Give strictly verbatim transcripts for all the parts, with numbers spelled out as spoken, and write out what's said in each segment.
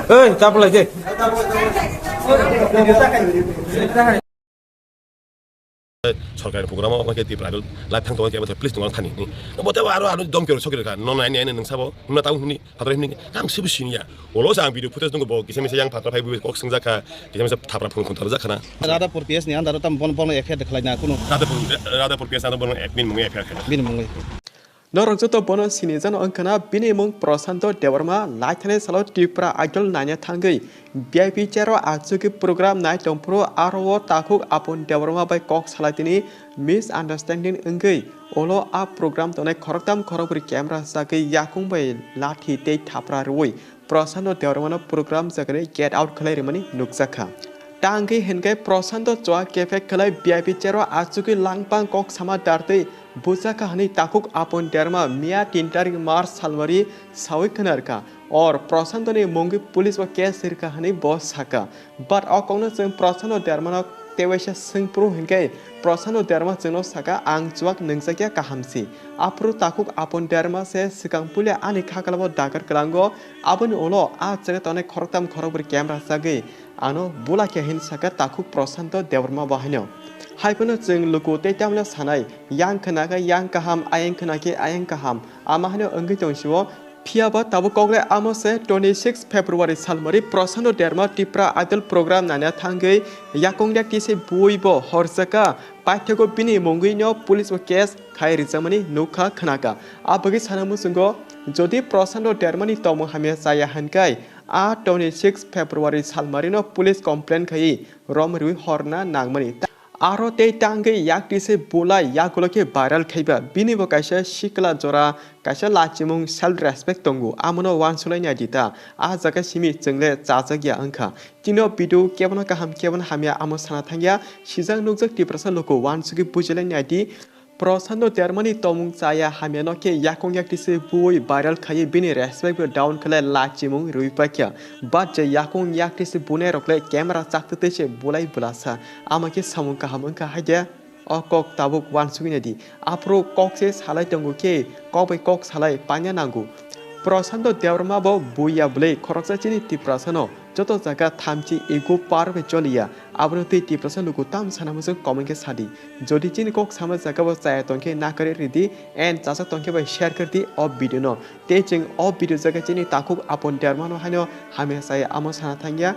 Ei, tapulai de. Sorkar ni program o khe Tripura Idol live thang tongo, kebo please tongo thani ni. Bo tebo aro ano dom kero sokir kha. No nai nai nung sabo. Himna tang himni, phatro himni. Ang sibu siniya. Olo sa ang video footage nungo bo kisa misa yang phatro phai kok swngjak kha. Kisa misa thapra phung khuntar jak khana. Radhapur P S ni under o tam bon bon F I R khlai na kuno. Radhapur, Radhapur P S ano bon admin mung F I R khlai. Bin mung. Norok joto bono sinijano wngkhana bini mung Prashanto Debbarma, laithani salo Tripura Idol naina thangwi V I P chair o achugwi program nai tongphuru aro o takhuk Apon Debbarma bai kok salaitini misunderstanding wngwi ulo a program tongnai khoroktham khorokbri camera chagwi yakung bai lathi tei thapra rwui Prashanto Debbarmano program jagani get out khlai rimani nukjakha. Tangwi hinkhe Prashanto choa kefek khlai V I P chair o achugwi langpang kok sama dartwi bujak kha hwnwi takhuk Apon Debbarma miya tin tarik March salwari sawi khwnarkha. Or Prashanto ni mungwi police o case rwkha hwnwi bo sakha. But o kokno chwng Prashanto Debbarmano tewaisa swngphuru hinkhe Prashanto Debbarma chwngno sakha, "Ang chuak nungjakya kaham si." Aphuru takhuk Apon Debbarma se swkang puila ani khaklabo dagar kwlango, aboni ulo a jaga tongnai khoroktham khorokbri camera chagwi ano bula khe hin saka takhuk Prashanto Debbarma bo haino. Haiphano chwng luku tei tamle sanai, yang khna khe yang kaham, ayang khna khe ayang kaham, ama haino wngwi tong sio. Phiya ba tabuk kokle amo se twenty six February salmari Prashanto Debbarma Tripura Idol program naina thangwi yakung yak tise bui bo horjaka, paithakgo bini mungwi no police o case khai rijamani nukha khnaka. A bagwi sana muchungo jodi Prashanto Debbarmani tongmung hamya chaya hinkai, a twenty six February salmarino police complaint khai rom riwi horna nangmani. Aro tei tangwi yak tise bulai yakulo khe viral khaiba. Bini bo kaisa sikla jora, kaisa lachimung self respect tongo. Amono wansulaina dita. A jaga simi chwngle chajakya wngkha. Tino video kebono kaham kebono hamya amo sana thangya. Sijak nukjak Tiprasa luku wansugwi bujilaina di. Prashanto Debbarmani tongmung chaya hamyano khe yakung yaktise buwi viral khaiwi bini respect bo down khlai lachimung rwi paikha. But je yakung yaktise bunai rok le camera chaktwtwi se bulai bulasa, ama khe samung kaham wngkha haide. O kok tabuk wansugwi naidi. Aphuru kok se salai tongo khe, kok bai kok salai panya nango. Prashanto Debbarma bo buiya bwlwi khoroksa chini Tiprasano joto jaga thamchi ego par bai choliya. Abono twi Tiprasa luku tam sana muchung comment khe sadi. Jodi chini kok sama jaga bo chaya tongkhe nakarwi ridi and chajak tongkhe bai share khe di o video no. Tei chwng o video jaga chini takhuk Apon Debbarmano haino hamya chaya amo sana thangya.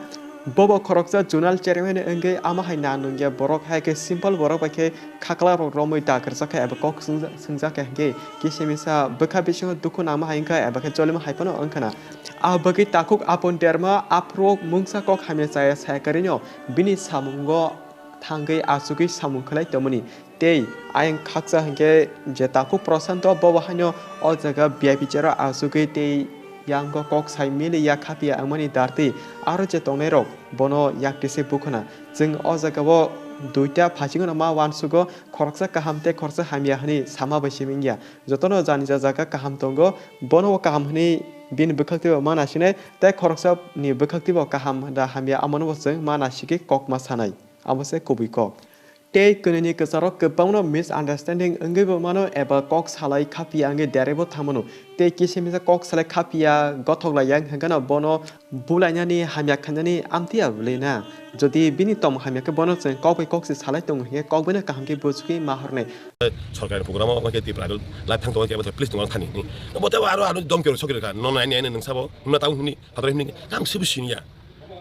Bobo khoroksa zonal chairman wngwi amo hai na nungya borok hai khe simple borok bai khe khaklap rok romwi dakarjak kha eba kok swngjak kha hinkhe kisa misa bwkha bisingo dukhu nangma hai wngkha eba khe cholima hai phano wngkhana. A bagwi takhuk Apon Debbarma aphuru mungsa kok hamya chaya saya karino bini samungo thangwi achugwi samung khlai tongmani. Tei ayang khaksa hinkhe je takhuk Prashanto bobo haino o jaga V I P chair o achugwi tei yango kok sai miliya khapya wngmani dartwi aro je tongnairok bono yaktise bukhuna. Chwng o jagao duita phaisingno ma wansugo, khoroksa kaham tei khoroksa hamya hwnwi sama bai simi wngya. Jotono jani ja jaga kaham tongo, bono bo kaham hwnwi bini bwkhak twibo ma nasinai tei khoroksa ni bwkhak twibo kaham da hamya amono bo chwng ma nasigwi kok ma sanai. Abo se kubui kok. Tei kwnwini kwcharo kwbangno misunderstanding wngwibo mano eba kok salai khapya wngwi deraibo thangmano. Tei kisa misa kok salai khapya gothok laiya wngkha hwnkhe no bono bulainani hamya khainani amtwi ya bwlwi na. Jodi bini tongmung hamya khe bono chwng kok bai kok se salai tongo hinkhe kok bai no kaham khe buchugwi ma hornai. Sorkar ni program o khe Tripura Idol live thang tongo khe please tongo thani ni. Bo tebo aro ano dom kero sokir kha. No nai nai nung sabo. Himna tang himni, phatro himni. Ang sibu siniya.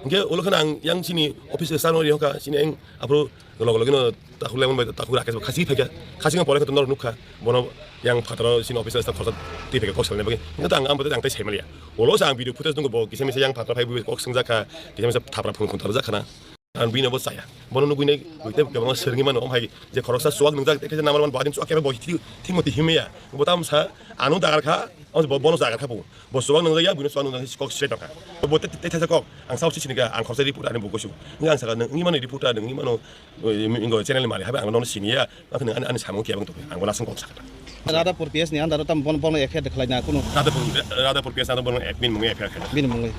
Hinkhe ulo khana ang yang chini office star no ri hokha, chini ang aphuru Logo logi no takhuk Lemon bai takhuk Rakesh bo khasi phaikha. Khasi no pore khe norok nukha. Bono yang phataro chini office staff khoroksa twi phaikha kok salni bagwi. Hwnkhe to ang, ang bo tei ang tei sai manliya. Ulo se ang video footage nungo bo kisa misa yang phataro phai bui kok swngjak kha. Kisa misa thapra phung khuntar jak khana. Ang bini bo chaya. Bono nugwi nai bui tei kwbangma swrwngwi mano. Om hai je khoroksa chuwak nungjak tei kisa number one badin chuwak khe bo thik, thik moti himya. Bo tam sa ano dagar kha. Om bo, bono dagar kha bo. Bo chuwak nungjak ya, buino chuwak nungjak kok sile tongkha. Bo tei, tei thaisa kok, ang sao sisini kha, ang khoroksa reporter ani bo gosu. Nung ang saka nung wngwi mano reporter, nung wngwi mano, eh, ingo channel mari, habai ang nono siniya, ang ani, ani samung khe abang tongkha, ang bo lasung kok sakha. Radhapur P S ni under o tam bon, bono F I R khlai na kuno. Radhapur, Radhapur P S under bono admin mungwi F I R khlai. Bini mungwi.